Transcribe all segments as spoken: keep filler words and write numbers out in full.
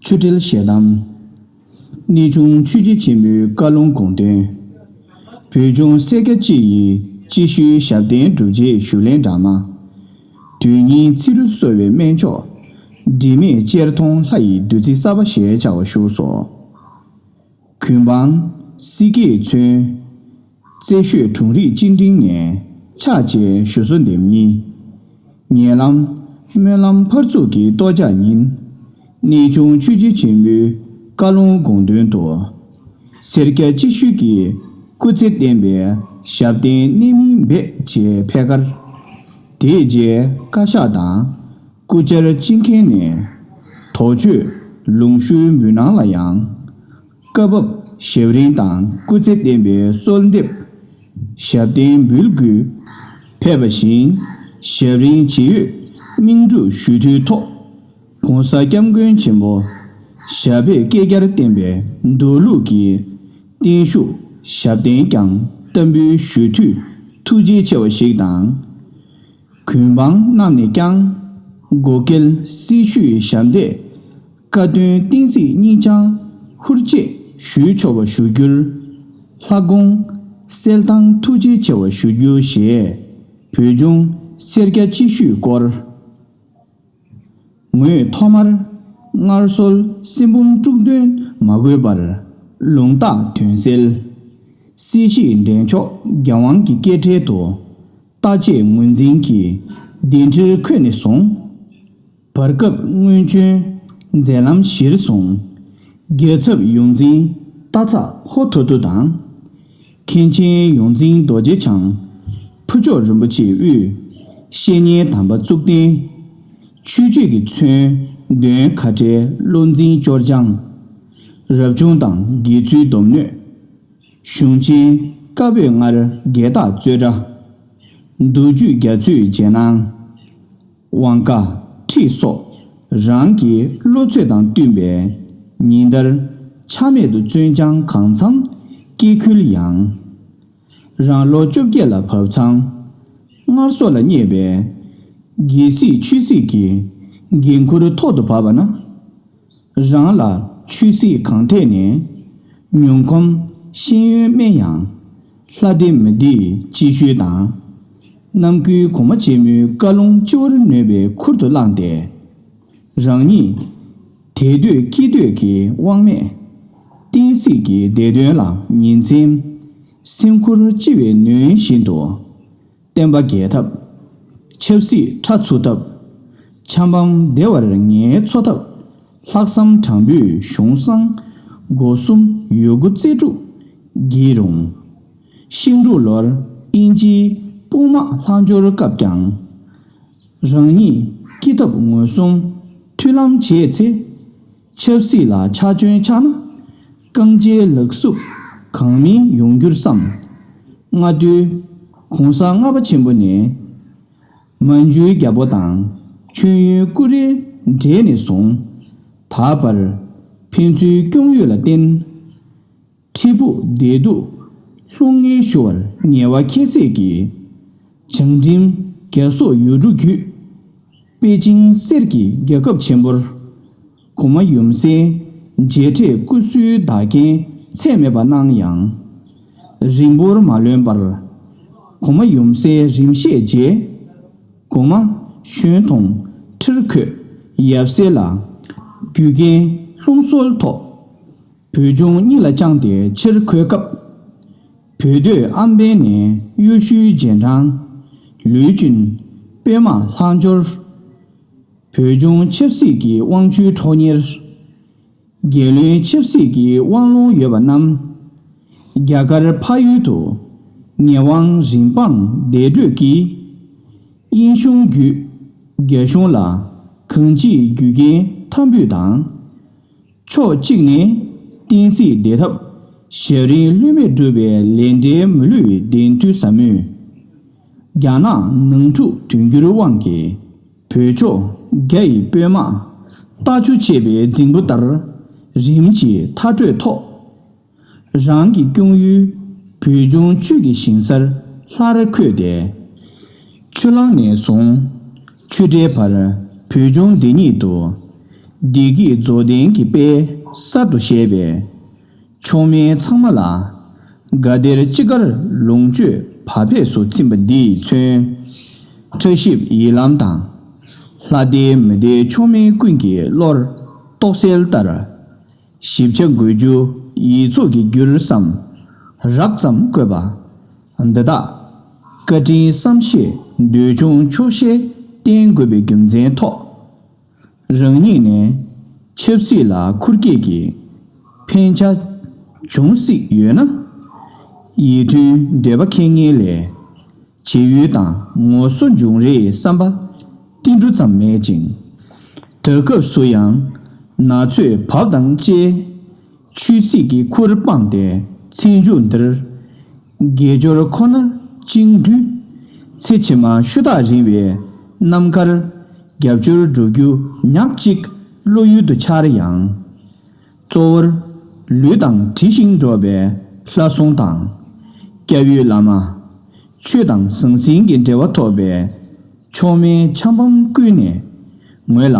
ཆུ་སྤྲེལ་ཞལ་གདམས། གནས་ཆུང་ཆོས་རྗེ་ཆེན་པོའི་བཀའ་ལུང་དགོངས་དོན། བོད་ལྗོངས་སེར་སྐྱ་སྤྱི་ཡི་སྤྱི་ཞུའི་ཞབས་བརྟན་སྒྲུབ་བྱེད་ཞུ་ལན་འདྲ་མ། དོན་སྙིང་ཚིག་རུ་གསོལ་བའི་སྨན་མཆོག། དྲི་མེད་གཅེར་མཐོང་ལྷ་ཡི་བདུད་རྩི་ཟབ་པ་ཞེས་བྱ་བ་བཞུགས་སོ། གུས་འབངས་སྲིད་ཀྱི་མཚོན། རྩེ་ཤོད་དྲུང་རིགས་སྤྱི་འབྲིང་ནས་ཕྱག་བཅས་ཞུ་གསོལ་འདེབས་ཉིན། ཉེ་ལམ་སྨོན་ལམ་ཕར་ཚུགས་ཀྱི་གཏོར་རྒྱག་ཉིན། གནས་ཆུང་ཆོས་རྗེ་ཆེན་པོའི་བཀའ་ལུང་དགོངས་དོན་དུ། སེར་སྐྱ་སྤྱི་ཞུ་གི་སྐུ་ཚེ་བརྟན་པའི་ཞབས་བརྟན་གནད་སྨིན་འབད་བྱས་ཕེབས་ཁར། དེ་རྗེས་བཀའ་ཤག་དང་སྐུ་བཅར་སྤྱི་འགན་ནས་དོགས་གཅོད་ལུང་ཞུའི་མུན་ནང་ལ་ཡང་། བཀའ་བབས་ཞབས་རིམ་དང་སྐུ་ཚེ་བརྟན་པའི་གསོལ་འདེབས་ཞབས་བརྟན་འབུལ་དགོས་ཕེབས་པ་བཞིན། ཞབས་རིམ་ཇི་ཡོད་སྨིན་སྒྲུབ་ཞུ་དུས་ཐོག ༸གོང་ས་༸སྐྱབས་མགོན་ཆེན་པོ་ཞབས་པད་བསྐལ་བརྒྱར་བརྟན་པའི་འདུག་ལུགས་ཀྱི་བརྟན་བཞུགས་ཞབས་བརྟན་ཀྱང་བསྟར་འབུལ་ཞུ་དུས་ཐུགས་རྗེ་ཆེ་བ་ཞིག་དང་། གུས་འབངས་རྣམས་ནས་ཀྱང་སྒོ་སྐལ་སྲི་ཞུའི་ཞབས་འདེགས་བཀའ་བསྟུན་བསྟན་སྲིད་གཉིས་ཆར་ཧུར་བཅས་ཞུས་ཆོག་པ་ཞུ་རྒྱུར། ལྷ་དགོངས་གསལ་ཐང་ཐུགས་རྗེ་ཆེ་བ་ཞུ་རྒྱུ་ཞེས་བོད་ལྗོངས་སེར་སྐྱ་སྤྱི་ཞུས་བསྐོར། ངོས་ཐོག་མར་སྔར་སྲོལ་སྲིན་འབུམ་དཀྲུག་འདོན་མ་དགོས་པར་ལུང་རྟགས་དོན་གསལ། སྲིད་ཞིའི་འདྲེན་མཆོག་རྒྱལ་དབང་གི་སྐད་གྲལ་དུ། རྟ་ཆས་ངོས་འཛིན་གྱིས་གདན་ཁྲིར་འཁོད་ནས་བཟུང་། བར་སྐབས་སྔོན་བྱོན་མཛད་ལམ་གཞིར་བཟུང་། རྒྱལ་ཚབ་ཡོངས་འཛིན་རྟ་ཚག་ཧོ་ཐོ་ཐོ་དང་། མཁན་ཆེན་ཡོངས་འཛིན་རྡོ་རྗེ་འཆང་། ཕུར་ལྕོག་རིན་པོ་ཆེའི་དབུས། བཤེས་གཉེན་དམ་པ་གཙུག་བརྟན། ཆོས་སྤྱོད་ཀྱི་མཚོན་དོན་ཁ་བྲལ་བློ་འཛིན་ཅོར་ལྕང་། རབ་བྱུང་དང་དགེ་ཚུལ་སྡོམ་སྣོད། གཞུང་ཆེན་བཀའ་པོད་ལྔར་རྒྱས་བརྟག་རྩོད་འདྲ། མདོ་རྒྱུད་རྒྱ་མཚོའི་རྗེས་གནང་། དབང་བཀའ་ཁྲིད་སོགས་རང་གི་བློ་ཚོད་དང་བསྟུན་པའི་ཉིན་ལྟར་ཆ་མེད་དུ་བརྩོན་སྦྱང་གང་འཚམ་སྐྱེ་ཁུལ་ཡང་། རང་ལོ་བཅོ་བརྒྱད་ལ་བབས་ཚང་སྔར་སོ་ལ་བསྙད་པའི་རྒྱལ་སྲིད་ཆོས་སྲིད་ཀྱི་འགན་ཁུར་ཐོག་ཏུ་བབས་པ་ན། རང་ལ་ཆོས་སྲིད་གང་ཐད་ནས་མྱོང་གོམས་ཤེས་ཡོན་དམན་ཡང་། ལྷ་སྡེ་མི་སྡེའི་སྤྱི་ཞུ་དང་། རྣམ་ཀུན་གོང་མ་ཆེན་མོའི་བཀའ་ལུང་སྤྱི་བོར་ནོན་པའི་ཁུར་དུ་བླངས་ཏེ། རང་ཉིད་དད་འདོད་སྐྱིད་འདོད་ཀྱི་དབང་མེད་བསྟན་སྲིད་ཀྱི་བདེ་དོན་ལ་ཉིན་མཚན་སེམས་ཁུར་ལྕི་བས་ནོན་བཞིན་དུ། བསྟན་པ་རྒྱས་ཐབས། ཆབ་སྲིད་ཁྲ་ཚུགས་ཐབས། ཆབ་འབངས་བདེ་བར་ངལ་འཚོ་ཐབས། ལྷག་བསམ་དྲང་པོས་གཞུང་བསྲང་། སྒོ་གསུམ་ཡོད་དགུ་རྩལ་སྤྲུགས་བགྱིས་རུང་། ཤིང་འབྲུག་ལོར་དབྱིན་ཇིའི་དཔུང་དམག་ལྷག་འབྱོར་སྐབས་ཀྱང་། རང་ཉིད་སྐྱིད་ཐབས་ངོས་བཟུང་མཐུན་ལམ་བྱས་ཚེ། ཆབ་སྲིད་ལ་ཆག་སྐྱོན་ཆགས་ན། རྐང་རྗེས་ལག་སུབ་གང་མིན་ཡོང་འགྱུར་བསམ། སྔ་དུས་གོང་ས་ལྔ་པ་ཆེན་པོ་ནས། མན་ཇུའི་རྒྱལ་པོ་དང་མཆོད་ཡོན་ཀུ་རེའི་གྲས་ནས་བཟུང་། ད་བར་ཕན་ཚུན་སྐྱོང་ཡུལ་ལ་བརྟེན། འཕྲལ་ཕུགས་བདེ་སྡུག་ལྷུང་ངེས་ཞུ་བར་ངལ་བ་ཁྱད་བསད་ཀྱིས། བྱང་ཁྲིམས་རྒྱ་སོག་ཡུལ་གྲུ་བརྒྱུད། པེ་ཅིང་གསེར་གྱི་རྒྱལ་ཁབ་ཆེན་པོར། གོང་མ་ཡུམ་སྲས་མཇལ་འཕྲད་སྐུ་གསོལ་བདག་རྐྱེན་ཚད་མེད་པ་གནང་ཡང་། རིང་པོར་མ་ལོན་པར། གོང་མ་ཡུམ་སྲས་རིམ་བཤད་རྗེས། གོང་མ་གཞོན་མཐོང་ཁྲིར་འཁོད་ཡབ་སྲས་ལ་རྒྱུ་རྐྱེན་ལྷུང་སོལ་ཐོག་བོད་ལྗོངས་གཉིས་ལ་བཅངས་ཏེ་ཕྱིར་འཁོད་སྐབས། བོད་སྡོད་ཨམ་བན་ནས་གཡོ་ཤུལ་རྗེས་འབྲང་ལུའུ་ཅུན་པད་མ་ལྷག་འབྱོར། བོད་ལྗོངས་ཆབ་སྲིད་ཀྱི་དབང་ཆུའི་ཁྲོ་གཉེར། རྒྱལ་བློན་ཆབ་སྲིད་ཀྱི་དབང་ལུང་ཡོད་པ་རྣམས། རྒྱ་གར་ཕ་ཡུལ་དུ་ངེས་དབང་རིན་སྤངས་བདེ་བགྲོད་ཀྱིས། དབྱིན་གཞུང་བརྒྱུད་རྒྱ་གཞུང་ལ་གང་ཅིའི་རྒྱུ་རྐྱེན་ཐབས་འབུད་དང་། ཕྱོགས་གཅིག་ནས་བསྟན་སྲིད་བདེ་ཐབས་ཞབས་རིམ་ལྷོད་མེད་སྒྲུབ་པའི་ལས་འབྲེལ་མི་ལུས་གདན་དུ་ཟབ་མོས། རྒྱ་ནག་ནང་འཁྲུག་དུས་འགྱུར་དབང་གིས་བོད་ཕྱོགས་རྒྱ་ཡི་དཔོན་དམག་རྟ་ཆུ་ཆད་པའི་རྫིང་བུ་ལྟར་རིམ་གྱིས་མཐར་སྐྲོད་ཐོག་རང་གི་སྐྱོང་ཡུལ་བོད་ལྗོངས་ཆུ་གི་ཞིང་སར་སླར་འཁོད་དེ། ཆུ་གླང་ནས་བཟུང་ཆུ་སྦྲའི་བར་བོད་ལྗོངས་འདི་ཉིད་དུ། བདེ་སྐྱིད་རྫོགས་ལྡན་གྱི་དཔལ་གསར་དུ་བཞད་པའི་མཆོག་དམན་ཚང་མ་ལ། དགའ་བདེར་ཅི་དགར་ལོངས་སྤྱོད་བག་ཕེབས་སུ་ཚིམ་པ་འདི་ཡིས་མཚོན། ཕྲ་ཞིབ་ཡིད་ལམ་དང་། ལྷ་སྡེ་མི་སྡེ་མཆོག་དམན་ཀུན་གྱི་བློར་རྟོག་གསལ་ལྟར། ཞིབ་ཆ་འགོད་རྒྱུ་ཡིག་ཚོགས་ཀྱི་རྒྱུར་བསམ་རགས་ཙམ་བཀོད་པ། འདི་དག་བཀའ་དྲིན་བསམ་ཤེས་འདོད་ཆུང་ཆོག་ཤེས་བསྟེན་དགོས་པའི་རྒྱུ་མཚན་ཐོག་རང་ཉིད་ནས་ཆབ་སྲིད་ལ་ཁུར་སྐྱེད་ཀྱི་ཕན་ཆ་འབྱུང་སྲིད་ཡོད་ན། ཡིད་མཐུན་འདོད་པ་ཁེངས་ངེས་ལས། བྱེད་ཡུལ་དང་ངོ་སོ་འབྱུང་རེའི་བསམ་པ་ཏིལ་འབྲུ་ཙམ་མེད་ཅིང་། དུས་སྐབས་སུ་ཡང་ན་ཚོད་བབ་དང་བཅས། ཆོས་སྲིད་ཀྱི་ཁུར་སྤངས་ཏེ་ཚེ་མཇུག་འདིར། དགེ་སྦྱོར་ཁོ་ནར་བཅིངས་འགྲོལ། ཚེ་ཕྱི་མ་ཤུ་ཐག་རིང་བའི་རྣམ་དཀར་རྒྱབ་སྐྱོར་བསྒྲུབ་རྒྱུ་ཉག་གཅིག་བློ་ཡུལ་དུ་འཆར་ཡང་། གཙོ་བོར་ལུས་དང་འདྲིས་ཤིང་འགྲོགས་པའི་ལྷ་སྲུང་དང་། སྐྱབས་ཡུལ་བླ་མ། ཆོས་དང་ཟང་ཟིང་གི་འབྲེལ་བ་ཐོབ་པའི་མཆོག་དམན་ཆབ་འབངས་ཀུན་ནས་ངོས་ལ་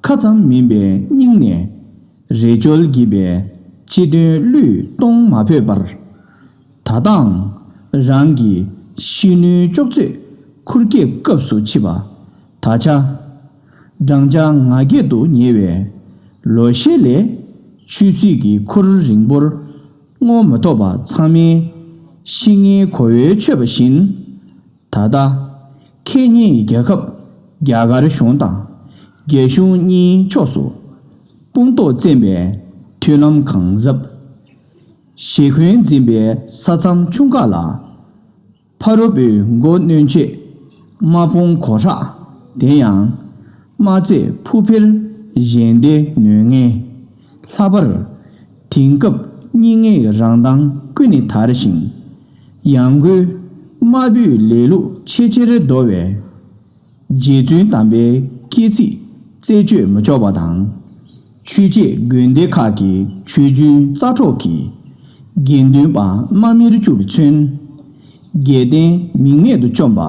ཁ་ཙམ་མིན་པའི་སྙིང་ནས་རེ་བཅོལ་བགྱིས་པའི་སྤྱི་དོན་བློས་གཏོང་མ་ཕོད་པར། ད་ལྟའང་རང་གི་གཤིས་ནུས་ཅོག་ཙེ་ཁུར་སྐྱེད་སྐབས་སུ་མཆིས་པ་ད་ཆ། བགྲང་བྱ་ང་རྒྱལ་དུ་ཉེ་བའི་ལོ་ཤས་ལས་ཆོས་སྲིད་ཀྱི་ཁུར་རིང་པོར་བསྔོ་མ་ཐུབ་པ་ཚང་མའི་གཤིས་ངན་གོ་བས་ཆོད་པ་བཞིན། ད་ལྟ་ཁེ་གཉིས་རྒྱལ་ཁབ་རྒྱ་གར་གཞུང་དང་རྒྱ་གཞུང་གཉིས་ཕྱོགས་སུ་དཔུང་རྡོག་བཙེམས་པའི་མཐུན་ལམ་གང་ཟབ། ཞེ་འཁོན་འཛིན་པའི་ས་མཚམས་ཆུང་ཁག་ལ། ཕ་རོལ་པོའི་མགོ་གནོན་ཆེད་དམག་དཔུང་གོ་ཁྲག་དེ་ཡང་དམག་རྫས་ཕུགས་འཕེར་གཞན་སྡེ་ནུས་ངན་ལྷག་པར་དེང་སྐབས་གཉིས་ངན་རང་མདངས་ཀུན་ནས་དར་ཞིང་། ཡང་སྒོས་དམར་པོའི་ལས་ལུགས་ཆེས་ཆེར་བདོ་བས། རྗེ་བཙུན་དམ་པའི་སྐྱེ་ཚིག་རྩད་གཅོད་མི་ཆོག་པ་དང་། ཆོས་བྱེད་དགོན་སྡེ་ཁག་གི་ཆོས་རྒྱུན་རྩ་འཕྲོག་གིས་དགེ་འདུན་པ་དམག་མིར་བཅུག་པས་མཚོན། རྒྱལ་བསྟན་མིང་མེད་དུ་བཅོམ་པ།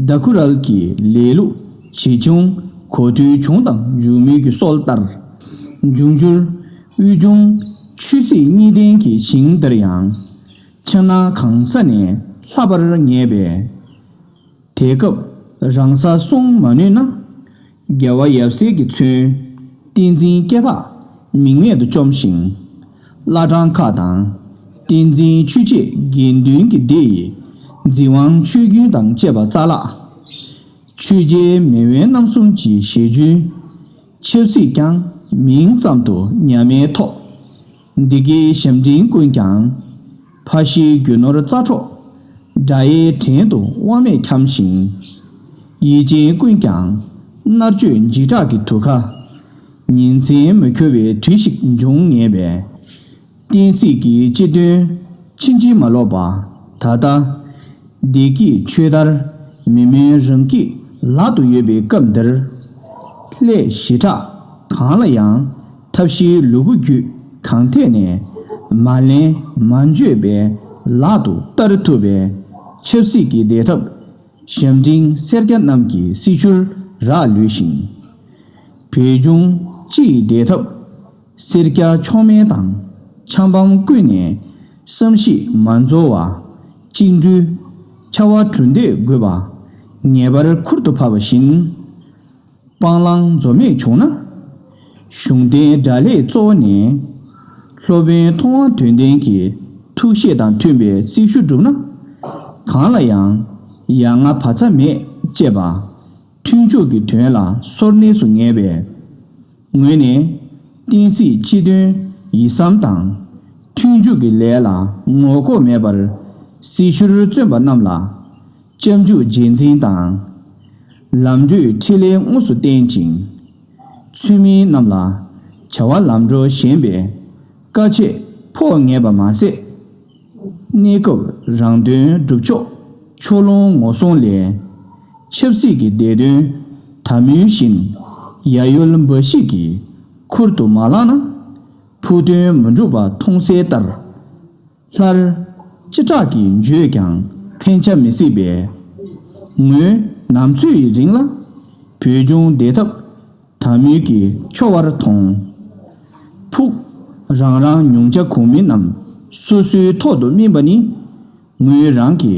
ཌ་ཁུ་རལ་གྱི་ལས་ལུགས་ཇི་བྱུང་གོ་ཐོས་བྱུང་དང་བྱུང་མུས་ཀྱི་སྲོལ་ལྟར། འབྱུང་འགྱུར་དབུས་གཞུང་ཆོས་སྲིད་གཉིས་ལྡན་གྱི་ཞིང་འདིར་ཡང་ཕྱི་ནང་གང་ས་ནས་ལྷག་པར་ངེས་པས། དེ་སྐབས་རང་ས་སྲུང་མ་ནུས་ན། རྒྱལ་བ་ཡབ་སྲས་ཀྱིས་མཚོན་བསྟན་འཛིན་སྐྱེས་འཕགས་མིང་མེད་དུ་བཅོམ་ཞིང་། བླ་བྲང་ཁག་དང་བསྟན་འཛིན་ཆོས་བྱེད་དགེ་འདུན་གྱི་སྡེ་ཡི་འཛིན་དབང་ཆོས་རྒྱུན་དང་བཅས་པ་རྩ་བརླག་ཆོས་རྗེ་མེས་དབོན་རྣམ་གསུམ་གྱི་ཞལ་རྒྱུན། ཆབ་སྲིད་ཀྱང་མིང་ཙམ་དུ་ཉམས་མེད་ཐོག་འདི་གའི་ཞབས་འབྲིང་ཀུན་ཀྱང་ཕ་ཤིའི་རྒྱུ་ནོར་རྩ་འཕྲོག་དགྲ་ཡའི་བྲན་དུ་དབང་མེད་འཁྱམས་ཤིང་། ཡིད་ཅན་ཀུན་ཀྱང་མནར་གཅོད་འཇིགས་སྐྲག་གི་དུད་ཁ། ཉིན་མཚན་མི་འཁྱོལ་བའི་དུས་ཤིག་འབྱུང་ངེས་པས། བསྟན་སྲིད་ཀྱི་སྤྱི་དོན་ཕྱིན་ཅི་མ་ལོག་པ་ད་ལྟ། བདེ་སྐྱིད་ཆོས་དར་མི་མོན་རང་སྐྱིད་ལག་ཏུ་ཡོད་པའི་སྐབས་འདིར། སླད་ཞི་དྲག་གང་ལ་ཡང་ཐབས་ཤེས་ལུ་གུ་རྒྱུད་གང་ཐད་ནས་མ་ལེན་མ་འགྱོད་པའི་ལག་ཏུ་བསྟར་ཐུབ་པའི་ཆབ་སྲིད་ཀྱི་བདེ་ཐབས་ཞབས་འབྲིང་སེར་སྐྱ་རྣམས་ཀྱི་སྲི་ཞུར་རག་ལུས་ཤིང་། བོད་ལྗོངས་སྤྱི་ཡི་བདེ་ཐབས་སེར་སྐྱ་མཆོག་དམན་དང་ཆབ་འབངས་ཀུན་ནས་བསམ་ཤེས་མ་རྫོགས་པ་བཅིངས་འགྲོལ་ཕྱར་བ་གྲུ་འདེགས་དགོས་པ་ངེས་པར་ཁུར་དུ་བབས་པ་བཞིན། སྤང་བླང་འཛོམས་མེད་བྱུང་ན། གཞུང་བསྟེན་དགྲ་ལྷའི་གཙོ་བོ་ནས། སློབ་དཔོན་མཐོང་བ་དོན་ལྡན་གྱི་ཐུགས་བཞེད་དང་མཐུན་པའི་སྲི་ཞུ་བསྒྲུབས་ན། གང་ལ་ཡང་ཡ་ང་བག་ཚ་མེད་ཅེས་པ། མཐུན་ཕྱོགས་ཀྱི་དོན་ལ་སོར་གནས་སུ་ངེས་པའི་ངོས་ནས། བསྟན་སྲིད་སྤྱི་དོན་ཡིད་བསམ་དང་། མཐུན་འཇུག་གི་ལས་ལ་ངོ་ལྐོག་མེད་པར་སྲི་ཞུར་བརྩོན་པ་རྣམས་ལ་སྐྱབས་འཇུག་རྗེས་འཛིན་དང་། ལམ་འགྲོའི་ཕྲིན་ལས་དངོས་སུ་བསྟེན་ཅིང་། ཚུལ་མིན་རྣམས་ལ་བྱ་བ་ལམ་འགྲོ་ཞན་པའི་བཀའ་ཆད་ཕོག་ངེས་པ་མ་ཟད། གནས་སྐབས་རང་དོན་སྒྲུབ་ཕྱོགས་ཕྱོགས་ལྷུང་ངོ་སྲུང་ལས། ཆབ་སྲིད་ཀྱི་བདེ་དོན་དམ་ཡུལ་བཞིན་ཡ་ཡུལ་འབའ་ཞིག་གིས་ཁུར་དུ་མ་བླངས་ན། ཕུགས་དོན་མི་འགྲུབ་པ་མཐོང་གསལ་ལྟར། སླར་སྤྱི་བསྒྲགས་ཀྱིས་བརྗོད་ཀྱང་ཕན་ཆ་མི་སྲིད་པས། ངོས་ནམ་ཚོད་ཡི་རིང་ལ་བོད་ལྗོངས་བདེ་ཐབས་ དག་མོད་ཀྱི་འཕྱོ་བར་མཐོང་། ཕུགས་རང་རང་མྱོང་བྱ་གོང་མིན་རྣམས་སོ་སོའི་ཐོག་ཏུ་སྨིན་པ་ནི། ངོས་རང་གི་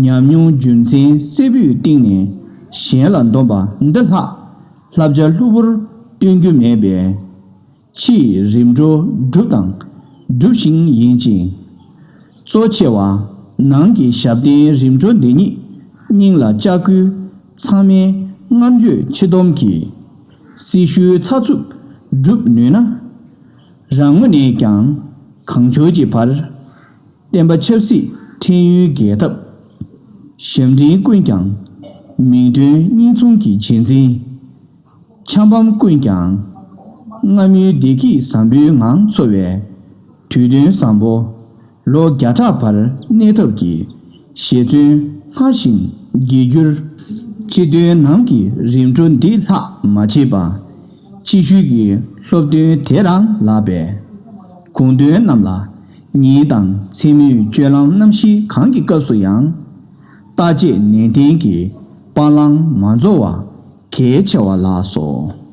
ཉམས་མྱོང་རྒྱུ་མཚན་གསལ་པོའི་སྟེང་ནས་གཞན་ལ་འདོམས་པ་འདི་ལྷག་བསླབ་བྱ་གློ་བུར་སྟོན་རྒྱུ་མེད་པས། ཕྱིའི་རིམ་གྲོ་སྒྲུབ་དང་སྒྲུབ་བཞིན་ཡིན་ཅིང་། གཙོ་ཆེ་བ་ནང་གི་ཞབས་བརྟན་རིམ་གྲོ་འདི་ཉིད་སྙིང་ལ་བཅངས་སྐུལ་ཚང་མས་བསྔགས་བརྗོད་ཆེ་སྡོམ་གྱིས་སྲི་ཞུའི་ཚགས་ཚུད་སྒྲུབ་ནུས་ན། རང་ངོས་ནས་ཀྱང་གང་བྱུང་གི་བར་བསྟན་པ་ཆབ་སྲིད་ཕྲན་ཡོན་རྒྱས་ཐབས། ཞབས་འདྲེན་ཀུན་ཀྱང་མིང་དོན་གཉིས་མཚུངས་ཀྱི་བྱེད་འཛིན། ཆབ་འབངས་ཀུན་ཀྱང་སྔ་མོའི་བདེ་སྐྱིད་བཟང་པོའི་ངང་འཚོ་བའི་དུས་སྟོན་བཟང་པོ་ལོ་བརྒྱ་ཕྲག་བར་གནས་ཐབས་ཀྱི་བཞེད་བརྩོན་སྔར་བཞིན་རྒྱས་འགྱུར། སྤྱི་དོན་ནང་གི་རིམ་གྲོ་འདི་ལྷག་མ་བྱས་པ། སྤྱི་ཤུལ་གྱི་སློབ་སྟོན་དེ་རང་ལགས་པས། དགོངས་དོན་རྣམས་ལ་ཉིན་དང་མཚན་མོའི་སྤྱོད་ལམ་རྣམ་བཞི་གང་གི་སྐབས་སུ་ཡང་བརྟག་དཔྱད་ནན་ཏན་གྱིས་སྤང་བླང་མ་འཛོལ་བ་གལ་ཆེ་བ་ལགས་སོ།